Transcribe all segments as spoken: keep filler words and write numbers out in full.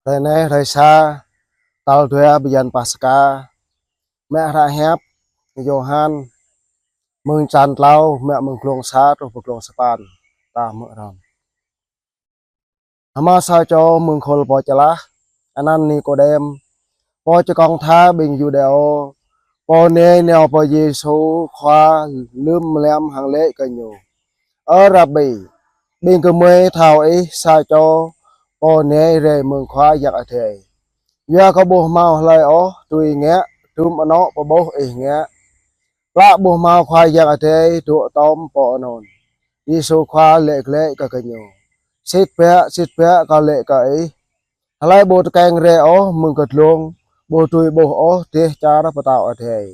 Hrơi anai hrơi sa, tal dua bơyan Paskha, mă hră hiăp Yôhan, mơ̆ng črăn klâo, mă mơ̆ng glông sa truh pơ glông sapăn, ta hmư̆ hrŏm. Hmâo sa čô mơ̆ng khul pô čơlah, anăn Nikôdem, pô čơkông tha ƀing Yuđêô, pô anai nao pơ Yêsu Khua lơ̆m mlam hăng laĭ kơ Ñu: Ơ Rabbi, ƀing gơmơi thâo Ih sa čô pô nai rai mơ̆ng Khua Yang Adai. Yua kơ ƀu hmâo hlơi ôh dưi ngă tơm anŏ pơƀuh Ih ngă. Plă ƀu hmâo Khua Yang Adai dŏ tŏm pô anŭn. Yêsu Khua laĭ glaĭ kơ gơñu: Sĭt biă, sĭt biă, Kâo laĭ kơ ih, hlơi ƀu tơkeng rai ôh mơ̆ng kơdlông, ƀu dưi ƀuh ôh dêh čar Pơtao Adai.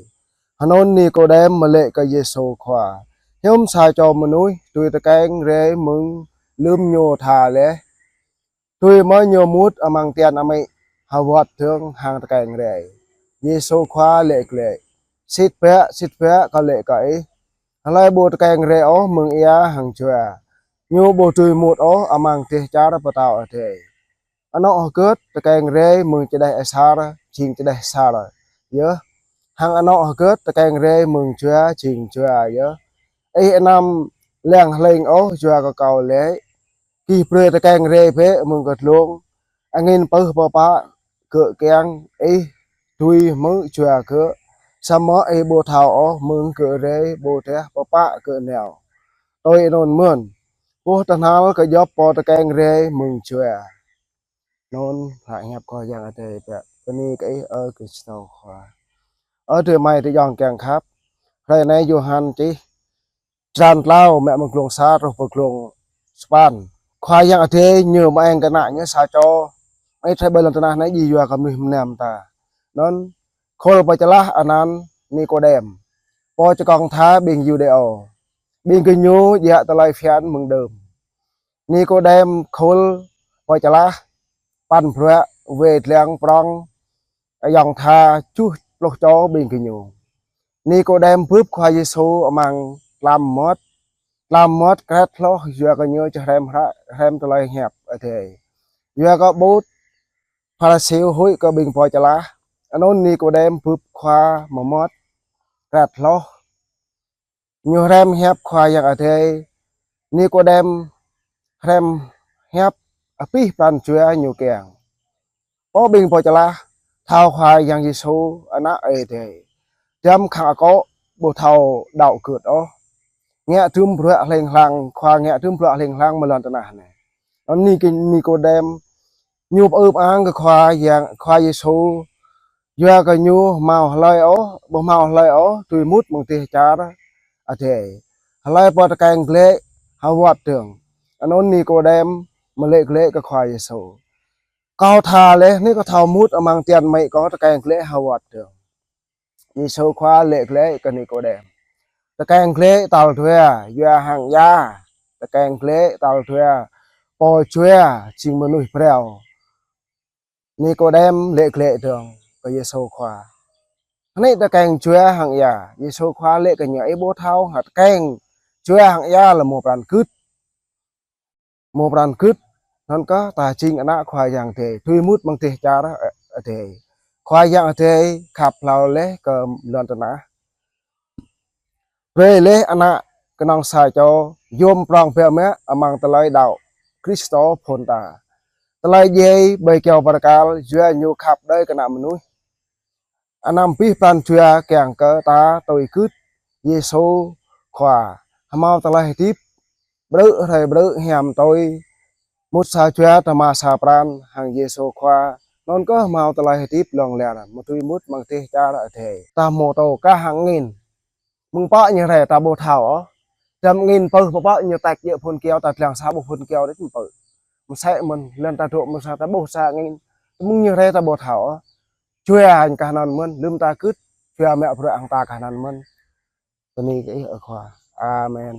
Anŭn Nikôdem mơ̆ laĭ kơ Yêsu Khua: Hiư̆m sa čô mơnuih dưi tơkeng rai mơ̆ng lơ̆m ñu tha laih? Dưi mơ̆ ñu mŭt amăng tian amĭ hơwơ̆t dơ̆ng hăng tơkeng rai? Yêsu Khua laĭ glaĭ: Sĭt biă, sĭt biă, Kâo laĭ kơ ih, hlơi ƀu tơkeng rai ôh mơ̆ng ia hăng jua, ñu ƀu dưi mŭt ôh amăng dêh čar Pơtao Adai. Anŏ hơgĕt tơkeng rai mơ̆ng čơđeh asar, jing čơđeh asar yơh. Hăng anŏ hơgĕt tơkeng rai mơ̆ng jua, jing jua yơh. Ih anăm leng hleng ôh yua kơ Kâo laĭ. Gih brơi tơkeng rai bĕ mơ̆ng kơdlông. Angin pưh pơpă gơ̆ kiăng, ih dưi hmư̆ jua gơ̆, samơ̆ ih ƀu thâo ôh mơ̆ng gơ̆ rai ƀôdah pơpă gơ̆ nao. Tui anŭn mơ̆n, boh tơhnal kơ djŏp pô tơkeng rai mơ̆ng jua. Anŭn hră hiăp Khua Yang Adai. Bơni kơ Ih, ơ Krist Khua. Ơ adơi amai adơi ayŏng kiăng khăp, hrơi anai Yôhan čih črăn klâo, mă mơ̆ng glông sa truh pơ glông sapăn. Khua Yang Adai Ñu mơ̆ng kơ ană Ñu sa čô, mơ̆ng ih thâo ƀơi lŏn tơnah anai djai yua kơ mơnuih mơnam ta. Anŭn khul pô čơlah anăn Nikôdem, pô čơkông tha ƀing Yuđêô. Ƀing gơñu djă tơlơi phiăn mơ̆ng đưm. Nikôdem khul pô čơlah, păn bruă wai lăng prŏng ayŏng tha tơjuh pluh čô ƀing gơñu. Nikôdem bưp Khua Yêsu amăng tlam mơmŏt, tlam mơmŏt kret hloh yua kơ ñu či hrăm hră, hrăm tơlơi hiăp Adai. Yua kơ ƀu Pharisi huĭ kơ ƀing pô čơlah, anŭn Nikôdem bưp Khua mơmŏt kret hloh. Ñu hrăm hiăp Khua Yang Adai, Nikôdem hrăm hiăp abih pran jua ñu kiăng. Pô ƀing pô čơlah thâo Khua Yang Yêsu Ană Adai, dăm khăng akŏ, ƀu thâo đaŏ gưt ôh. Ngă tơm bruă hling hlang, Khua ngă tơm bruă hling hlang mơ̆ng lŏn tơnah anai. Anŭn Ni-, Nikôdem ñu pơư pơang kơ Khua Yang, Khua Yêsu, yua kơ ñu hmâo hlơi ôh, ƀu hmâo hlơi ôh dưi mŭt amăng dêh čar Adai, hlơi pô tơkeng glaĭ hơwơ̆t dơ̆ng. Anŭn Nikôdem mơ̆ laĭ glaĭ kơ Khua Yêsu: Kâo tha laih, anai kâo thâo mŭt amăng tian amĭ kâo tơkeng glaĭ hơwơ̆t dơ̆ng. Yêsu Khua laĭ glaĭ kơ Nikôdem: Tơkeng glaĭ tal dua yua hăng ia? Tơkeng glaĭ tal dua, pô jua jing mơnuih phrâo. Nikôdem laĭ glaĭ dơ̆ng kơ Yêsu Khua: Anai tơkeng jua hăng ia? Yêsu Khua laĭ kơ ñu: Ih ƀu thâo hă tơkeng jua hăng ia lĕ mơ̆ pran gưt. Mơ̆ pran gưt, anŭn kơ ta jing ană Khua Yang Adai, dưi mŭt amăng dêh čar Adai. Khua Yang Adai khăp hlâo laih kơ lŏn tơnah, brơi laih Ană kơnơ̆ng sa čô, yôm prŏng biă mă amăng tơlơi đaŏ Krist phŭn ta. Tơlơi djai ƀơi kơyâo bơrơkal, yua ñu khăp đơi kơ ană mơnuih. Anăm abih pran jua kiăng kơ ta tui gưt Yêsu Khua, hmâo tơlơi hơdip brư̆ hrơi brư̆ hiam tui, mŭt sa jua tơma sa pran hăng Yêsu Khua, anŭn kơ hmâo tơlơi hơdip hlŏng lar, mơ̆ dưi mŭt amăng dêh čar Adai. Ta hmâo tŭ kah hăng angin. Mơ̆ng pă ñu rai ta ƀu thâo ôh. Dăm angin pưh pơpă ñu tĕk djơ̆ phŭn kơyâo, ta lăng sa ƀuh phŭn kơyâo đĕt mơ̆ pơư. Mơsĕ mơ̆n, lŏn ta dŏ mơ̆ng sa ta ƀuh sa angin. Mơ̆ng ñu rai ta ƀu thâo ôh. Jua hăng kah anŭn mơ̆n, lơ̆m ta gưt, jua mă bruă hăng ta kah anŭn mơ̆n. Bơni kơ Ih, ơ Khua. Amen.